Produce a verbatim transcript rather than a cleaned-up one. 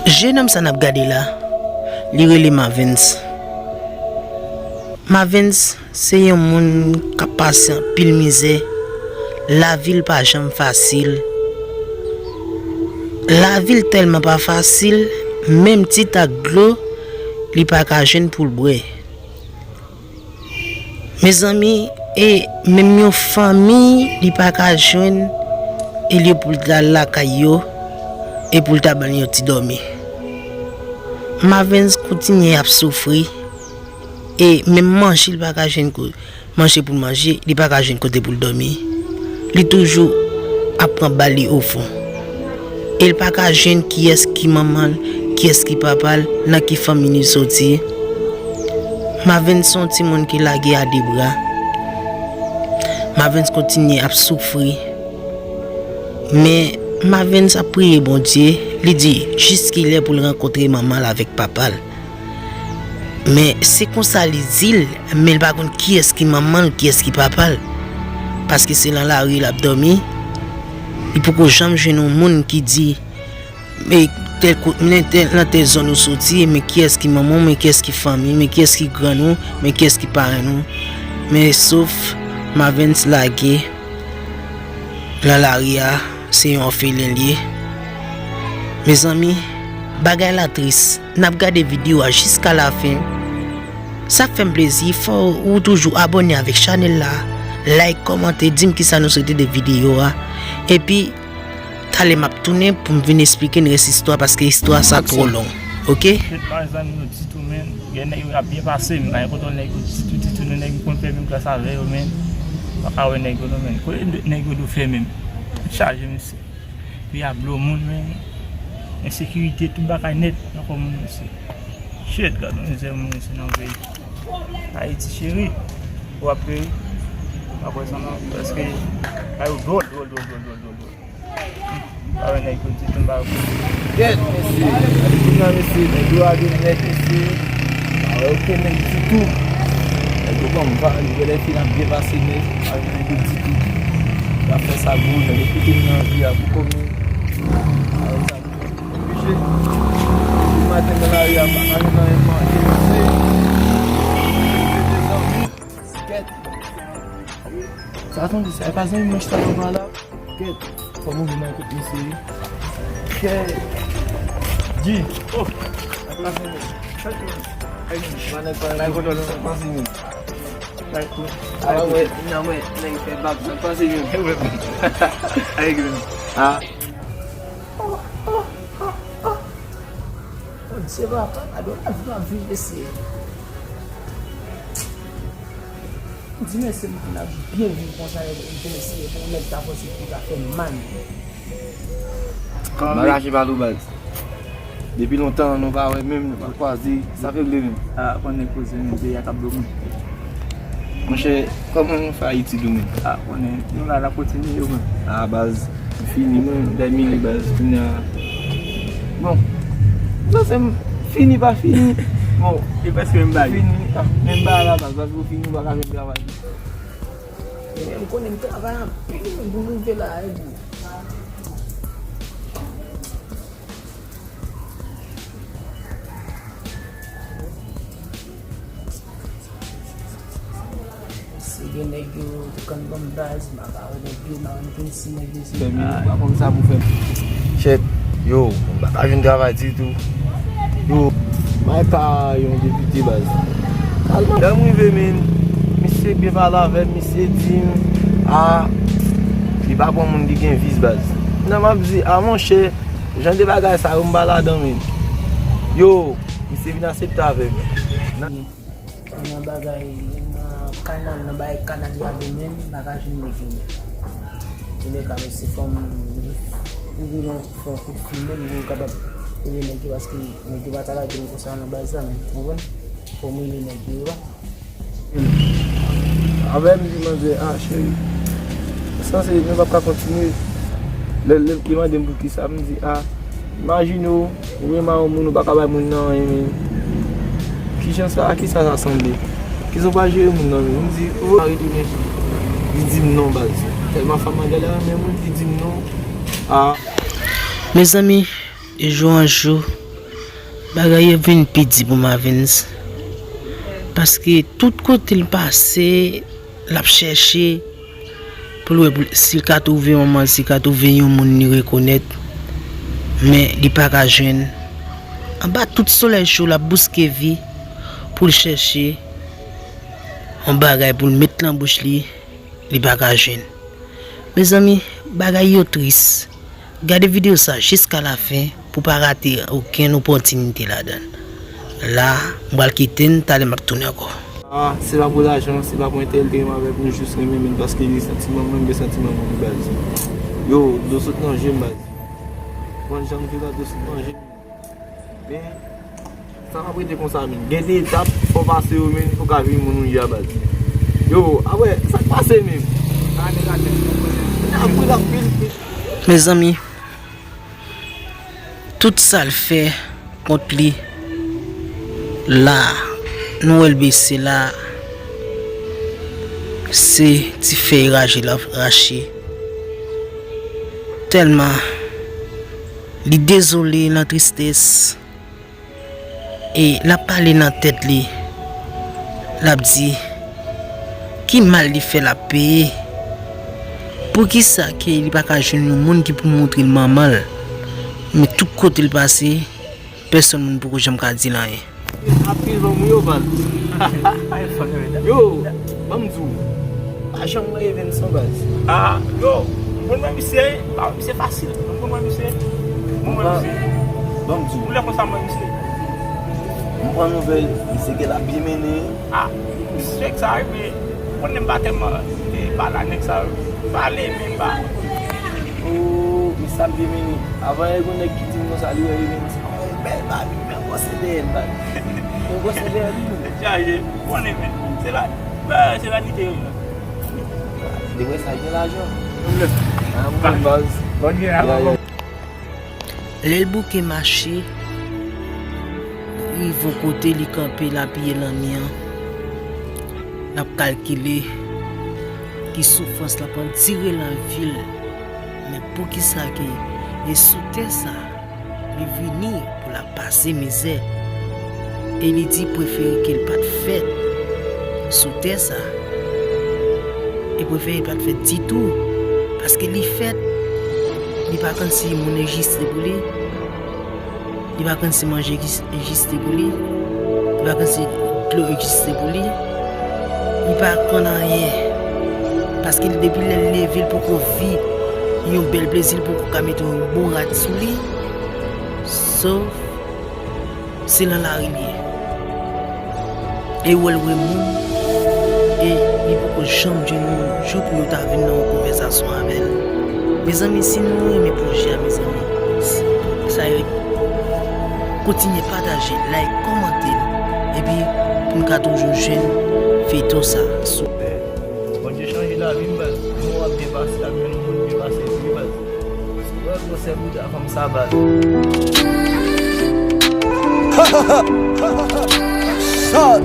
Jennonm sa n ap gade la, li rele Mavens. Mavens se yon moun k ap pase anpil mizè. Lavi l pa janm fasil. Lavi l tèlman pa fasil, menm ti tak dlo, li pa ka jwenn pou l bwè. Mezanmi, e menm yon fanmi, li pa ka jwenn, e lye pou l ta lakay yo, e pou l ta ban l yon ti dòmi. Mavens kontinye ap soufri, e menm manje, li pa ka jwenn ko-, manje pou l manje, li pa ka jwenn kote pou l dòmi. Li toujou ap pran bal li ofon. E l pa ka jwenn kiyès ki manman l, kiyès ki papa l, nan ki fanmi li soti. Mavens se yon timoun ki lage a de bra. Mavens kontinye ap soufri. Men Mavens ap priye Bondye, li di jiskilè pou l rankontre manman l avèk papa l. Men se konsa li di l, men l pa konn kiyès ki manman l, kiyès ki papa l. Paske se nan lari l ap dòmi, li poko janm jwenn yon moun ki di, men tèl ko-, men tèl, nan tèl zòn ou soti, men kiyès ki manman w, men kiyès ki fanmi, men kiyès ki grann ou, men kiyès ki parenn ou. Men sof Mavens lage nan lari a, se yon òfelen l ye. Mezanmi, bagay la tris. N ap gade videyo a jiska lafen. Sa fè m plezi, fò ou toujou abòne avèk chanèl la, like, kòmante, di m kisa nou swete de videyo a. Epi, talè m ap tounen pou m vin esplike n rès istwa, paske istwa sa twò long. Oke? Kèt pa zanmi yo ditou, men. Gen nèg yo ap byen pase, men pa gen kote nèg yo ditou, ditou, non, nèg yo konn fè menm klas avè yo, men. Pa ka wè nèg yo, non, men. Kote nèg yo do fè menm? Chaje, mesye. Peyi a blo moun, men. Ensekirite, tout bagay nèt nan kò moun, mesye. Shit, gad yon mizè moun, mesye, nan peyi. Ayiti cheri, w ap peri. Apre sa, non, paske, ay, yo dwòl, dwòl, dwòl. Pa wè nèg yo ditou, m pa wè. Kèt, mesye. Gade kounye a, mesye. Nèg yo lage nèt, mesye. Pa wè okenn nèg ditou. Nèg yo kòm pa, li genlè fin ap byen pase, men pa wè nèg yo ditou. Y ap fè sa gwo, nèg yo koute m nan vi a pou kòm yo. Pa wè sa. Oblije. Depi maten nan lari a, m pa ka jwenn anyen manje, mesye. Kèt. Sa tande sa, e pa zanmi mwen chita nan ba la. Kèt. Fò mwen vin nan kote misye. Kèt. Di. Oh. E pa zanmi mwen. Sa k gen? Ay, mwen nèg pa, nèg pa zanmi mwen. Ay, mwen, nan mwen, nèg fè bab, sa k pase, men? Ay, grann. Ah. Bondye papa, gade yon lavi m ap viv, mesye. Di mesye m konn ap byen viv konsa, e mesye pou yon nèg ta fè yon ti kou ta fè m mal. M pa kache pa tou baz. Depi lontan nou pa wè menm, nou pa kwaze, sa regle menm. A, konnen koze menm, peyi a k ap blo moun. Monchè, kòman nou fè Ayiti dou menm? A, konnen, nou la, n ap kontinye yo menm. A, baz, m fini, mwen, dèmi li baz, kounye a. Bon, m panse m fini pa fini. Bon, e prèske menm bagay. Fini, a, menm bagay la baz, paske ou fini, ou pa ka jwenn travay. E menm konnen m travay anpil, menm pou m rive la, e bon. Se gen nèg yo te konn ban m baz, m pa ka wè nèg yo, m pa konn si nèg yo se. Fè m pa konn sa pou fè m. Chèt, yo, m pa ka jwenn travay ditou. Yo, m al ka yon depite baz. Lè m rive, men, misye byen pale avè m, misye di m, a, li pa pran moun ki gen vis baz. Nan m ap di, a monchè, jan de bagay sa yo m pa ladan, men. Yo, misye vin asepte avè m. Nan bagay, nan kanal, nan bagay kanal y ale menm, m pa ka jwenn nèg yo menm. Antouka, mesye, fò m rive nan fè yon kout fil menm pou m kapab rele nèg yo, paske nèg yo pa ta lage m konsa nan baz la menm, ou konprann? Fò m rele nèg yo, yo pa. Avè m di manzè, a, cheri, sanse nou p ap ka kontinye. Lè, lè, li mande m poukisa, m di, a, imajine w, ou renmen yon moun, ou pa ka bay moun nan anyen, men kijan sa, a kisa sa sanble? Kisa w pral jere moun nan, men? M di, o, a retounen. Li di m non, baz. Tèlman fanm nan genlè renmen moun, li di m non. A. Mezanmi, de jou an jou, Bagay yo vin pi di pou Mavens. Paske tout kote l pase, l ap chèche pou l wè pou l, si l ka twouve manman l, si l ka twouve yon moun li rekonèt. Men li pa ka jwenn. Anba tout solèy cho, l ap bouske vi pou l chèche yon bagay pou l met nan bouch li, li pa ka jwenn. Mezanmi, bagay yo tris. Gade videyo sa jiska lafen pou pa rate okenn opòtinite ladan l. La, m pral kite n, talè m ap tounen ankò. Ah, se pa pou lajan, se pa pou entèl te renmen avèk nou, jis renmen men paske li santiman mwen, m gen santiman pou li baz. Yo, dlo sot nan je m baz. Konn jan m di la, dlo sot nan je m. Men, sa p ap rete konsa men. Gen de etap, fò w pase yo men, pou w ka vin moun ou ye a baz. Yo, apre, sa k pase men? Sa nèg atè. N ap ri l anpil. Mezanmi, tout sa l fè kont li la, nou wè l bese la, se ti fèy raje l ap rache. Tèlman li dezole nan tristès. E l ap pale nan tèt li. L ap di, ki mal li fè l ap peye? Poukisa ke li pa ka jwenn yon moun ki pou montre l manman l? Men tout kote l pase, pèsonn moun poko janm ka di l anyen. Ap pil ban mwen yo, baz. Yo, ban m di w. Pa janm wè Evens non, baz. Ah, yo, m konn wè misye, pa wè misye fasil. M konn wè misye. M konn wè misye. Ban m di w. Koulè konsa m wè misye. M pran nouvèl, misye gen l ap byen mennen. Ah, misye fèk sa, wi, men m konnen m pa tèlman, eh, pale a nèg sa, wi. Pale, men m pa. Oh, misye ap byen mennen. Avan yè, gon nèg ki di m konsa, li wè Evens. Yon bèl babi, men gwosè dèyè l, babi. Yon gwosè dèyè li menm. Chaje, konnen men. Se la, se la ki te yo la. Li wè sa gen lajan. Ah, bon, baz. Bon, gen lajan. Lè l bouke mache, rive yon kote li kanpe, l apiye lanmi an. L ap kalkile ki soufrans l ap andire nan vi l. Men poukisa ke e sou tè sa? Li vini pou l ap pase mizè. E li di prefere ke l pa t fèt sou tè sa. E prefere l pa t fèt ditou. Paske li fèt, li pa konn si moun egziste pou li. Li pa konn si manje egzis-, egziste pou li. Li pa konn si dlo egziste pou li. Li pa konn anyen. Paske depi lè l leve, l poko viv yon bèl plezi, l poko ka mete yon bon rad sou li. Sof se nan lari l ye. E ou wè l wè moun, e li poko janm jwenn yon jou pou yo ta vin nan yon konvèsasyon avè l. Mezanmi, si nou renmen pwojè a, mezanmi, sa yo, kontinye pataje, like, kòmante l, epi pou n ka toujou jwenn feyton sa sou. Bondye chanje lavi m, baz. Moun w ap byen pase, ap jwenn moun byen pase tou, baz. Wè gwosè bouda fanm sa, baz. Shot.